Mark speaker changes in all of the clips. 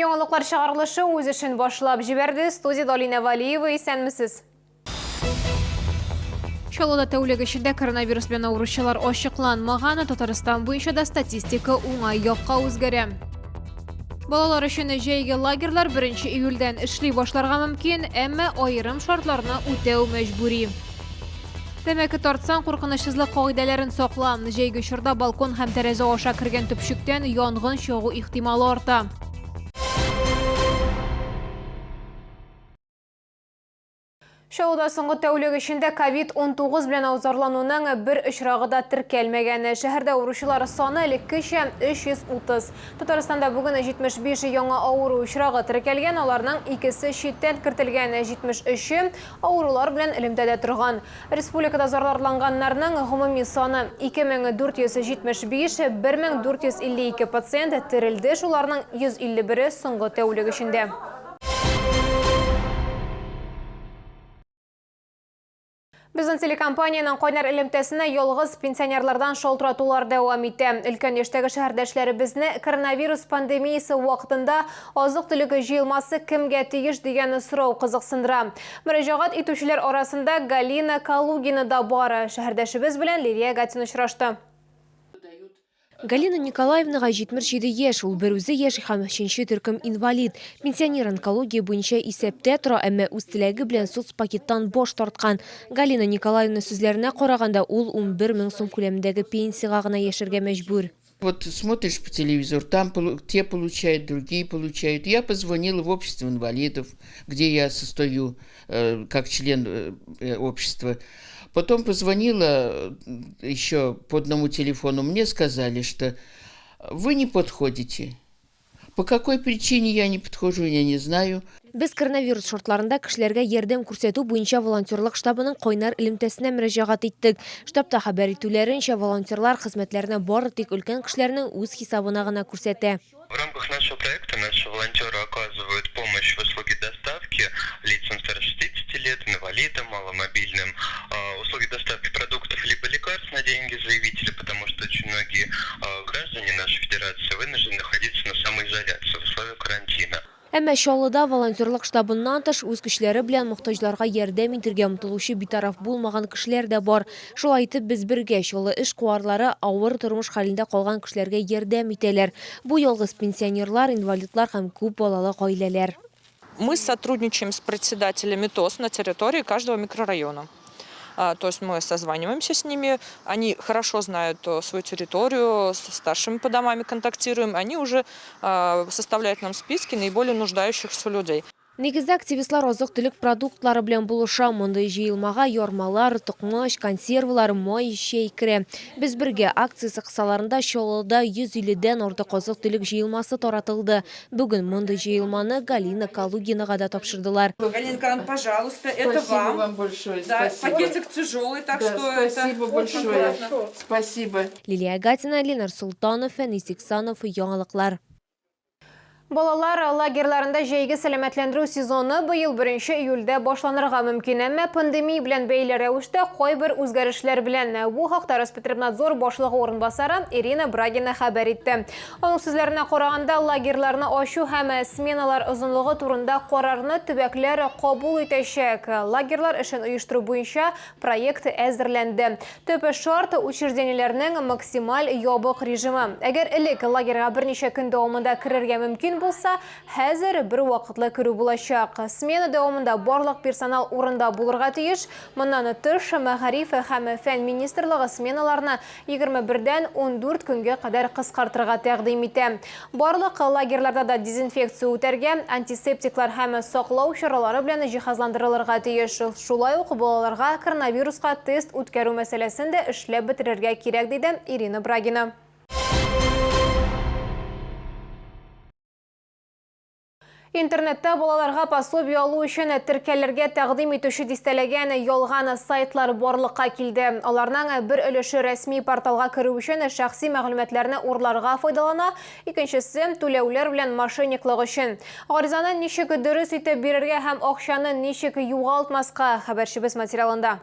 Speaker 1: Яңалыклар чыгарылышы үз эшен башлап җибәрде. Студиядә Алинә Валиева, исәнмесез. Чаллыда тәүлек эчендә коронавирус белән авыручылар ачыкланмаган. Татарстан буенча да статистика уңай якка үзгәрә. Балалар өчен җәйге лагерьлар 1 июльдән эшли башларга мөмкин, әмма аерым шартларны үтәү мәҗбүри. Тәмәке тартсаң, куркынычсызлык кагыйдәләрен сакла. Җәйге чорда балкон һәм тәрәзә аша кергән төпчектән янгын чыгу ихтималы арта. Чаллыда соңгы тәүлек эчендә ковид-19 белән авзарлануның бер очрагы да теркәлмәгән. Шәһәрдә авыручылар саны элеккечә 330. Татарстанда бүген 75 яңа авыру очрагы теркәлгән, аларның икесе читтән кертелгән, 73-е авырулар белән элемтәдә торган. Республикада зарарланганнарның гомуми саны, 2475, 1452 пациент терелде, шуларның 151-е соңгы тәүлек эчендә. Безнең телекомпаниянең кайнар элемтәсенә ялгыз пенсионерлардан шалтыратулар дәвам итә. Өлкән яшьтәге шәһәрдәшләребезне коронавирус пандемиясе вакытында азык-төлек җыелмасы кемгә тиеш дигән сорау кызыксындыра. Мөрәҗәгать итүчеләр арасында Галина Калугина да бар. Шәһәрдәшебез белән Лилия Гатина очрашты.
Speaker 2: Галина Николаевнага 77 яшь, ул берүзе яши һәм өченче төркем инвалид. Пенсионер онкология буенча исәптә тора, әмма үз теләге белән соцпакеттан баш тарткан. Галина Николаевна сүзләренә караганда, ул 11 мең сум күләмендәге пенсиягә гына яшәргә мәҗбүр.
Speaker 3: Вот смотришь по телевизору, там те получают, другие получают. Я позвонила в общество инвалидов, где я состою э, как член э, э, общества. Потом позвонила еще по одному телефону, мне сказали, что вы не подходите. По какой причине я не подхожу, я не знаю.
Speaker 2: Без коронавирус шартларында кешеләргә ярдәм күрсәтү буенча волонтерлык штабының кайнар элемтәсенә мөрәҗәгать иттек. Штабта хәбәр итүләренчә, волонтерлар хезмәтләрне бары тик өлкән кешеләрнең үз хисабына гына күрсәтә.
Speaker 4: В рамках нашего проекта наши волонтеры оказывают помощь в услуге доставки лицам старше 60 лет, инвалидам, маломобильным, услуги доставки продуктов либо лекарств на деньги заявителя, потому что очень многие граждане нашей федерации вынуждены находиться на самоизоляции в условиях карантина.
Speaker 2: Әмма Чаллыда волонтерлык штабыннан тыш, үз көчләре белән мохтаҗларга ярдәм итергә омтылучы битараф булмаган кешеләр дә бар. Шулай итеп, без бергә, Чаллы эшкуарлары авыр тормыш хәлендә калган кешеләргә ярдәм итәләр. Бу ялгыз пенсионерлар, инвалидлар һәм күп балалы гаиләләр.
Speaker 5: Мы сотрудничаем с председателями ТОС на территории каждого микрорайона. То есть мы созваниваемся с ними, они хорошо знают э, свою территорию, с старшими по домами контактируем, они уже составляют нам списки наиболее нуждающихся людей.
Speaker 2: Нигездә активистлар азык-төлек продуктлары белән булыша. Мондый җыелмага ярмалар, токмач, консервалар, май, чәй керә. Без бергә акциясе кысаларында Чаллыда 150 дән артык азык-төлек җыелмасы таратылды. Бүген мондый җыелманы Галина Калугинага да тапшырдылар.
Speaker 5: Галина Николаевна, пожалуйста, это
Speaker 3: Спасибо
Speaker 5: вам.
Speaker 3: вам большое.
Speaker 5: Да,
Speaker 3: Спасибо.
Speaker 5: пакетик тяжелый, так
Speaker 3: Да,
Speaker 5: что это
Speaker 3: спасибо
Speaker 5: очень
Speaker 3: большое.
Speaker 5: аккуратно.
Speaker 3: Спасибо.
Speaker 2: Лилия Гатина, Ленар Солтанов, Фәнис Иксанов, Яңалыклар.
Speaker 1: Балалар лагерьларында җәйге сәламәтләндерү сезоны быел 1 июльдә башланырга мөмкин, әмма пандемия белән бәйле рәвештә кайбер үзгәрешләр белән. Бу хакта Роспотребнадзор башлыгы урынбасары Ирина Брагина хәбәр итте. Аның сүзләренә караганда, лагерьларны ачу һәм сменалар озынлыгы турында карарны төбәкләр кабул итәчәк. Лагерьлар эшен оештыру буенча проект әзерләнде. Төп шарт, учреждениеләрнең максималь ябык режимы. Әгәр элек лагерьга берничә көн дәвамында керергә мөмкин булса, хәзер бер вакытлы керү булачак. Смена дәвамында барлык персонал урында булырга тиеш. Моннан тыш, Мәгариф һәм фән министрлыгы сменаларны 21 дән 14 көнгә кадәр кыскартырга тәкъдим итә. Барлык лагерьларда да дезинфекция үтәргә, антисептиклар һәм саклау чаралары белән җиһазландырылырга тиеш. Шулай ук балаларга коронавируска тест үткәрү мәсьәләсен дә эшләп бетерергә кирәк, диде Ирина Брагина. Интернетта балаларга пособие алу өчен теркәлергә тәкъдим итүче дистәләгән ялган сайтлар барлыкка килде. Аларның бер өлеше рәсми порталга керү өчен шәхси мәгълүматларны урларга файдалана, икенчесе түләүләр белән мошенниклык өчен. Гаризаны ничек дөрес итеп бирергә һәм акчаны ничек югалтмаска, хәбәрчебез материалында.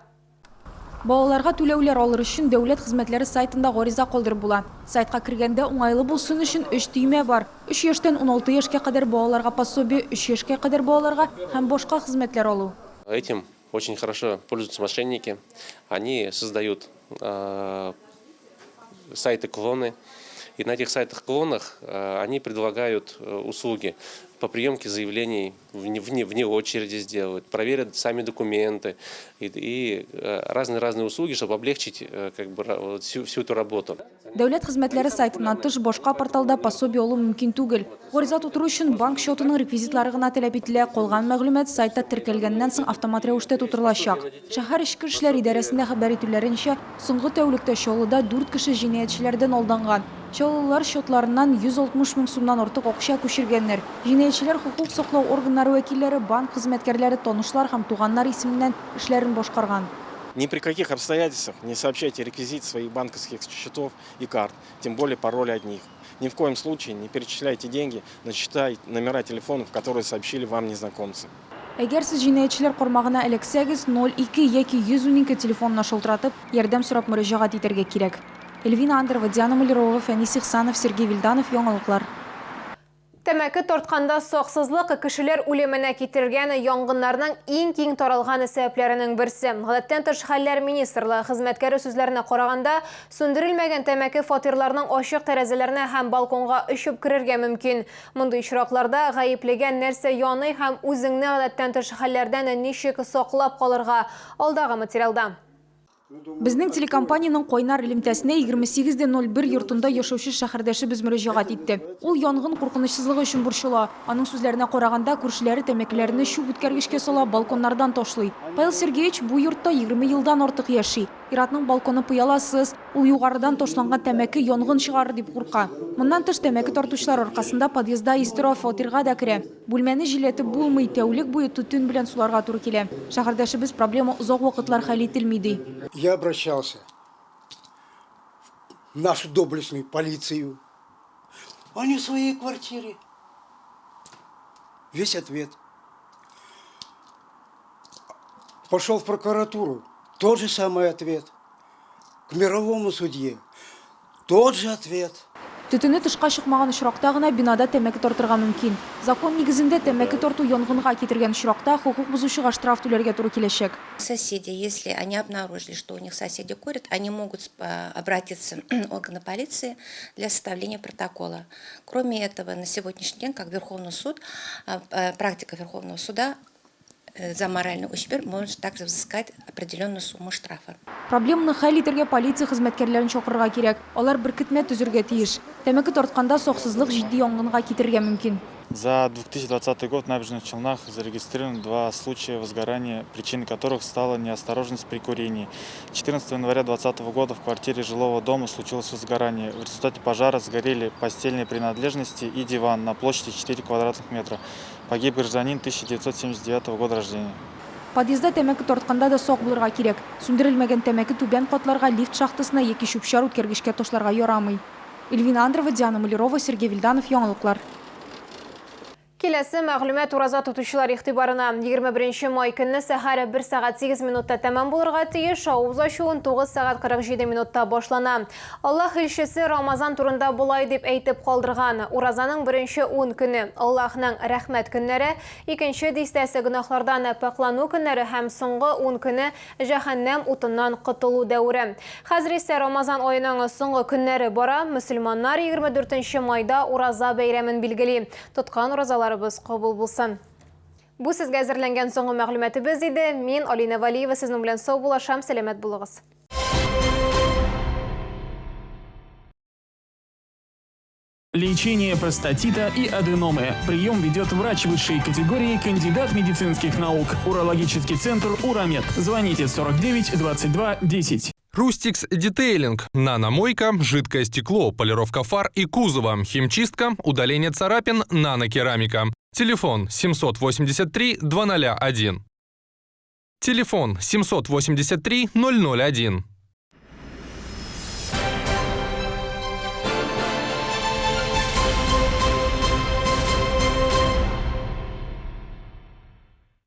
Speaker 6: Балаларга түләүләр алыр өчен дәүләт хезмәтләре сайтында гариза калдырып була. Сайтка кергәндә уңайлы булсын өчен өч төймә бар. Өч яшьтән 16 яшькә кадәр балаларга пособие, өч яшькә кадәр балаларга һәм башка хезмәтләр алу.
Speaker 7: Этим очень хорошо пользуются мошенники. Они создают сайты-клоны. И на этих сайтах-клонах они предлагают услуги по приемке заявлений вне очереди сделают, проверят сами документы и разные-разные услуги, чтобы облегчить как бы вот всю эту работу.
Speaker 6: Дәүләт хезмәтләре сайтыннан тыш башка порталда пособие алу мөмкин түгел. Гариза тутыру өчен банк счетының реквизитлары гына таләп ителә. Калган мәгълүмат сайтта теркәлгәннән соң автомат рәвештә тутырылачак. Шәһәр эчке эшләр идарәсендә хәбәр итүләренчә, соңгы тәүлектә Чаллыда 4 кеше җинаятьчеләрдән алданган. Чаллылар счетларыннан 160 мең сумнан артык акча күчергәннәр. Җинаятьчеләр хокук саклау органнары вәкилләре, банк хезмәткәрләре, танышлар һәм туганнар исеменнән эшләрен башкарган.
Speaker 8: Ни при каких обстоятельствах не сообщайте реквизиты своих банковских счетов и карт, тем более пароли от них. Ни в коем случае не перечисляйте деньги на счета и номера телефонов, которые сообщили вам незнакомцы.
Speaker 6: Әгәр сез җинаятьчеләр кармагына эләксәгез, 02 яки 112 телефонына шалтыратып, ярдәм сорап мөрәҗәгать итәргә кирәк. Эльвина Андерова, Диана Малярова, Фәнис Ихсанов, Сергей Вильданов, Яңалыклар.
Speaker 1: Тәмәке тартканда саксызлык кешеләр үлеменә китергән янгыннарның иң киң таралган сәбәпләренең берсе. Гадәттән тыш хәлләр министрлыгы хезмәткәре сүзләренә караганда, сүндерелмәгән тәмәке фатирларның ачык тәрәзәләренә һәм балконга очып керергә мөмкин. Мондый очракларда гаеплегә нәрсә яный һәм үзеңне гадәттән тыш хәлләрдән ничек саклап калырга? Алдагы материалда.
Speaker 6: Безнең телекомпаниянең кайнар элемтәсенә 28.01 йортында яшәүче шәһәрдәшебез мөрәҗәгать итте. Ул янгын куркынычсызлыгы өчен борчыла. Аның сүзләренә караганда, күршеләре тәмәкеләрне чүп үткәргечкә сала, балконнардан ташлый. Павел Сергеевич бу йортта 20 елдан артык яши. Иратның балконы пыяласыз, ул югарыдан ташланган тәмәке янгын чыгарыр дип курка. Моннан тыш тәмәке тартучылар аркасында подъездда ис тора, фатирга да керә. Бүлмәне җилләтеп булмый, тәүлек буе төтен белән суларга туры килә. Шәһәрдәшебез проблема озак вакытлар хәл ителми ди.
Speaker 9: Я обращался в нашу доблестную полицию. Они в своей квартире. Весь ответ. Пошел в прокуратуру. Тот же самый ответ. К мировому судье. Тот же ответ.
Speaker 6: Төтене тышка чыкмаган очракта гына бинада тәмәке тартырга мөмкин. Закон нигезендә тәмәке тарту янгынга китергән очракта хокук бозучыга штраф түләргә туры киләчәк.
Speaker 10: Соседи, если они обнаружили, что у них соседи курят, они могут обратиться в органы полиции для составления протокола. Кроме этого, на сегодняшний день, как Верховный суд, практика Верховного суда за моральный ущерб может также взыскать определенную сумму штрафа.
Speaker 6: Проблеманы хәл итәргә полиция хезмәткәрләрен чакырырга кирәк. Алар беркетмә төзергә тиеш. Тәмәке тартканда саксызлык җитди янгынга китерергә мөмкин.
Speaker 11: За 2020 год в Набережных Челнах зарегистрировано 2 случая возгорания, причиной которых стала неосторожность при курении. 14 января 2020 года в квартире жилого дома случилось возгорание. В результате пожара сгорели постельные принадлежности и диван на площади 4 квадратных метра. Погиб гражданин 1979 года рождения.
Speaker 6: Подъездда тәмәке тартканда да сак булырга кирәк. Сүндерелмәгән тәмәке түбән катларга, лифт шахтасына яки чүп-чар үткәргечкә ташларга ярамый. Эльвина Андрова, Диана Малярова, Сергей Вильданов, Яңалыклар.
Speaker 1: Киләсе мәгълүмат ураза тотучылар игътибарына. 21 май көнне сәхәр 1 сәгать 8 минутта тәмам булырга тиеш, авыз ачу 19 сәгать 47 минутта башлана. Аллаһ илчесе Рамазан турында болай дип әйтеп калдырган. Уразаның беренче 10 көне Аллаһның рәхмәт көннәре, икенче дистәсе гөнаһлардан пакьлану көннәре һәм соңгы 10 көне җәһәннәм утыннан котылу дәвере. Хәзер исә Рамазан аеның соңгы көннәре бара. Мөселманнар 24 майда ураза бәйрәмен билгели. Тоткан уразаларыбыз кабул булсын. Бу сезгә әзерләнгән соңгы мәгълүматыбыз иде. Мин Алина Валиева сезнең белән саубуллашам. Сәламәт булыгыз.
Speaker 12: Лечение простатита и аденомы. Прием ведет врач высшей категории, кандидат медицинских наук. Урологический центр «Урамед». Звоните 49 22 10.
Speaker 13: Рустикс Детейлинг. Наномойка, жидкое стекло, полировка фар и кузова, химчистка, удаление царапин, нанокерамика. Телефон 783 201. Телефон 783 001.